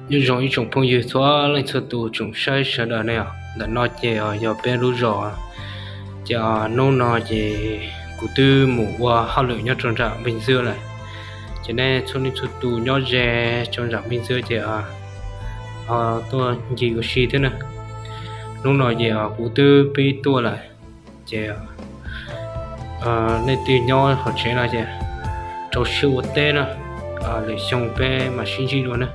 Nyob zoo ib tsoom phooj ywg txhua leej txhua tus tsoom saib sawv daws ne yom. Ntawm no ces yog peb lub zos, ces hnub no ces kuv twb mus ua hauj lwm nyob rau nram npej ntxwb lawm. Ces nej txhua leej txhua tus nyob ze rau nram npej ntxwb ces ho tuaj ncig ua si thiab na. Hnub no ces kuv twb pib tuaj lawm, ces leej twg nyob hauv tsev no ces rau siab ua teb na, lwm xyoo peb mam sib ntsib dua na.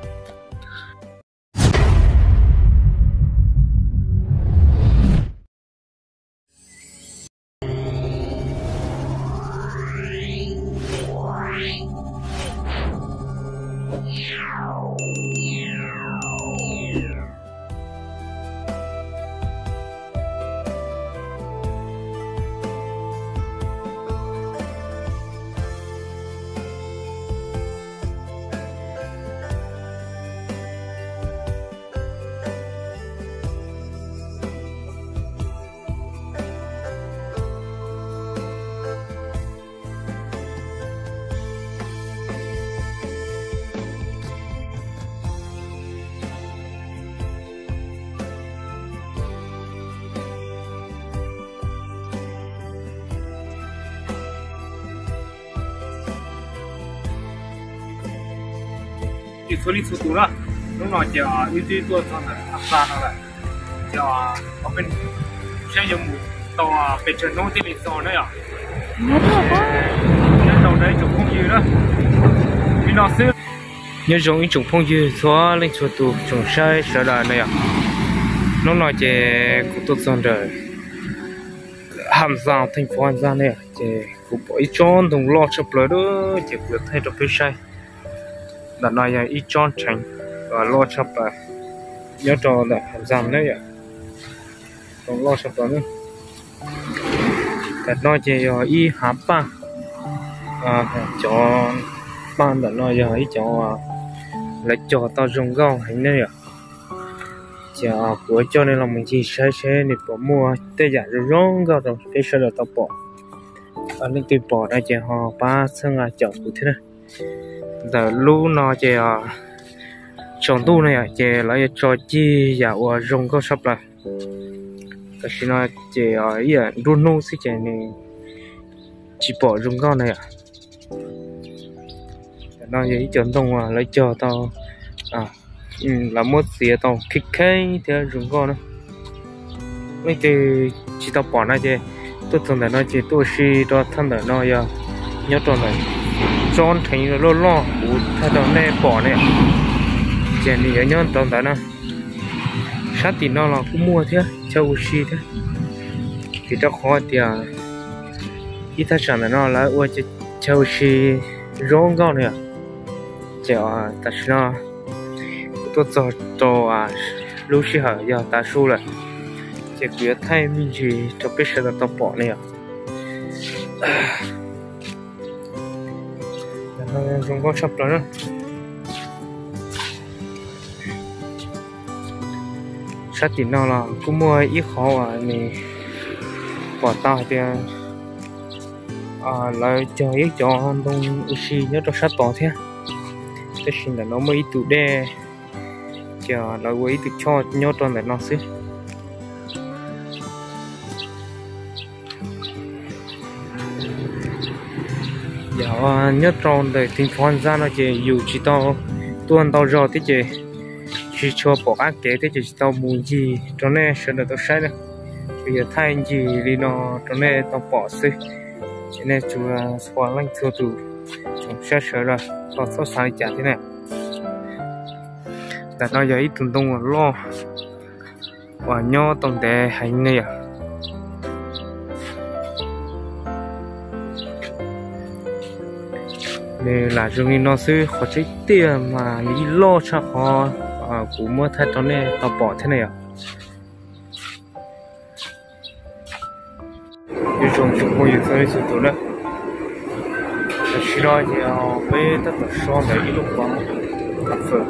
Txhua leej txhua tus na, hnub no ces wb twb tuaj txog ntawm Tham Xas no lawm, ces peb saib yuav mus tau pes tsawg hnub thiaj li txog na yom. Nyob zoo ib tsoom phooj ywg na, li no xwb. Nyob zoo ib tsoom phooj ywg txhua leej txhua tus tsoom saib sawv daws na yom. Hnub no ces kuv tuaj txog ntawm Tham Xas, theej Phuv Tham Xas ne yom, ces kuv pom ib tsob ntoo loj tshaj plaws lawm ces kuv yuav thaij rau peb saib. Ntawm no yog ib tsob rheev uas loj tshaj plaws nyob rau ntawm Tham Xas na yom. Ntoo loj tshaj plaws na. Ntawm no ces yog ib hav paj, cov paj ntawm no yog ib cov lawv cog tau zoo nkauj heev ne yom. Ces kuv yuav coj nej los mus ncig saib seb nws puas muaj tej yam zoo zoo nkauj rau peb sawv daws tau pom. Leej twg pom no ces ho pab txhawb nqa caum kuv thiab na. Ntawm lub no ces tsaus ntuj na yom, ces lawv yuav tso cig yam uas zoo nkauj tshaj plaws. Tam sim no ces ib yam nruab hnub xwb ces nws tsis pom zoo nkauj na yom. Ntawm no yog ib co ntoo uas lawv cog tau, lawv muab txiav tau kheej kheej thiab zoo nkauj na. Leej twg tsis tau pom no ces tuaj txog ntawm no ces tuaj ua si rau thaj ntawm no yog nyob rau ntawm tsob rheev loj loj kuv thaij rau nej pom ne. Ces nws yuav nyob rau ntawd na. Sab tim no los kuj muaj thiab chaw ua si thiab, vim rau qhov tias ib thaj tsam ntawm no lawv ua chaw ua si zoo nkauj na yom. Ces tam sim no kuv tuaj txog rau lub sij hawm yog tav su lawm, ces kuv yuav thaij me ntsis rau peb sawv daws tau pom ne yom. Zoo nkauj tshaj plaws na. Sab tim no los kuj muaj ib qhov uas nws pom tau hais tias lawv cog ib cov ntoo ua si nyob rau sab tod thiab. Tab sis ntawm no muaj ib tug dej, ces lawv ua ib tug choj nyob rau ntawm no xwb. Yog nyob rau ntawm Teem Phov Ntxas no ces yus tsis tau tuaj ntau zog thiab ces tsis tshua pom qab kev thiab ces tsis tau mus ncig rau nej sawv daws tau saib na. Kuv yog thaij ncig li no rau nej tau pom xwb, ces nej tsuas txhua leej txhua tus tsoom saib sawv daws tau txhob xav li cas thiab na. Ntawm no yog ib tug ntoo uas loj uas nyob tau ntev heev ne yom. Nws lam zoo li no xwb, qhov tseeb tiag mas nws yeej loj tshaj qhov kuv muab thaij rau nej tau pom thiab ne yom. Ib tsoom phooj ywg txhua leej txhua tus na, tam sim no ces peb tab tom so ntawm ib lub pov hav fawm.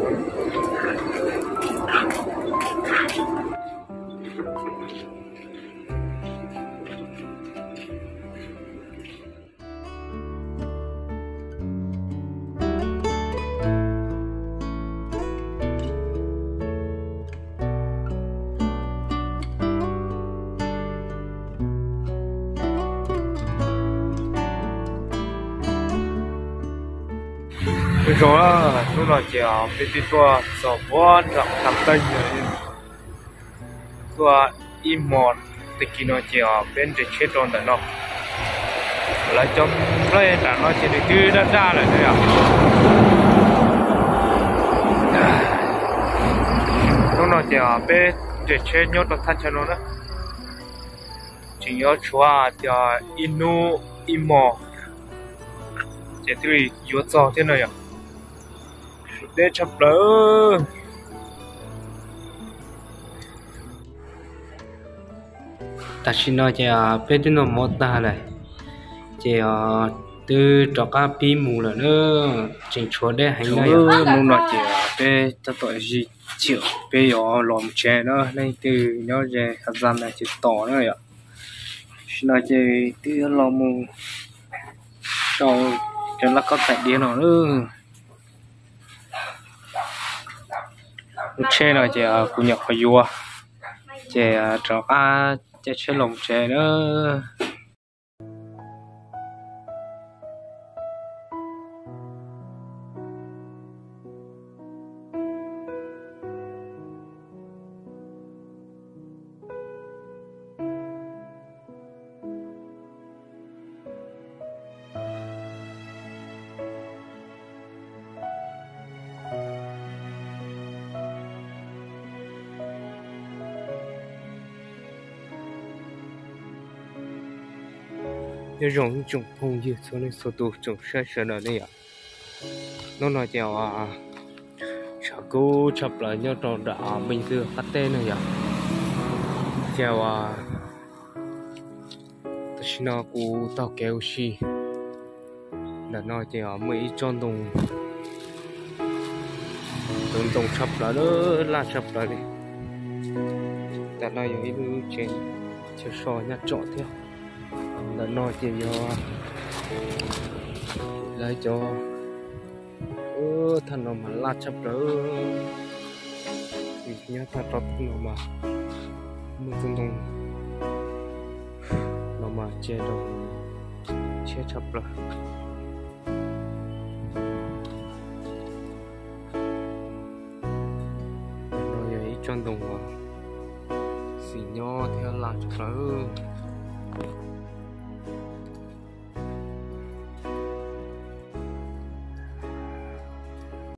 Nyob zoo, hnub no ces peb twb tuaj txog puag nram Thav Teej lawm. Tuaj ib hmos, tag kis no ces peb nres tsheb rau ntawm no. Lawv cov nplej nram no ces nws twb daj daj lawm na yom. Hnub no ces peb nres tsheb nyob rau thaj chaw no na. Tseem yuav tshuav tias ib hnub ib hmos ces thiaj li yuav txog thiab no yom. Deb tshaj plaws. Tam sim no ces peb twb noj mov tag lawm, ces twb rov qab pib mus lawm na. Tseem tshuav deb heev na. Hnub no ces peb tab tom zij chim peb yuav los mus tsev na, leej twg nyob ze Hav Zas na ces tos na yom. Tam sim no ces twb yuav los mus rau cov laj kab tais diav no na. Lub tsheb no ces kuv nyuam qhuav yuav, ces rov qab caij tsheb los tsev na. Nyob zoo ib tsoom phooj ywg txhua leej txhua tus, tsoom saib sawv daws ne yom. Hnub no ces tshav kub tshaj plaws nyob rau nram Meej Xwb qab teb ne yom. Ces tam sim no kuv taug kev ua si. Ntawm no ces muaj ib tsob ntoo, tus ntoo tshaj plaws, laj tshaj plaws li. Ntawm no yog ib lub tsev chaw so nyab tsom thiab. Ntawm no ces yog lawv cov, thaj no mas laj tshaj plaws. Nyob thaj rau thaj no mas muaj tsob ntoo no mas cia rau tshiab tshaj plaws. No yog ib tsob ntoo uas xim nyob thiab laj tshaj plaws.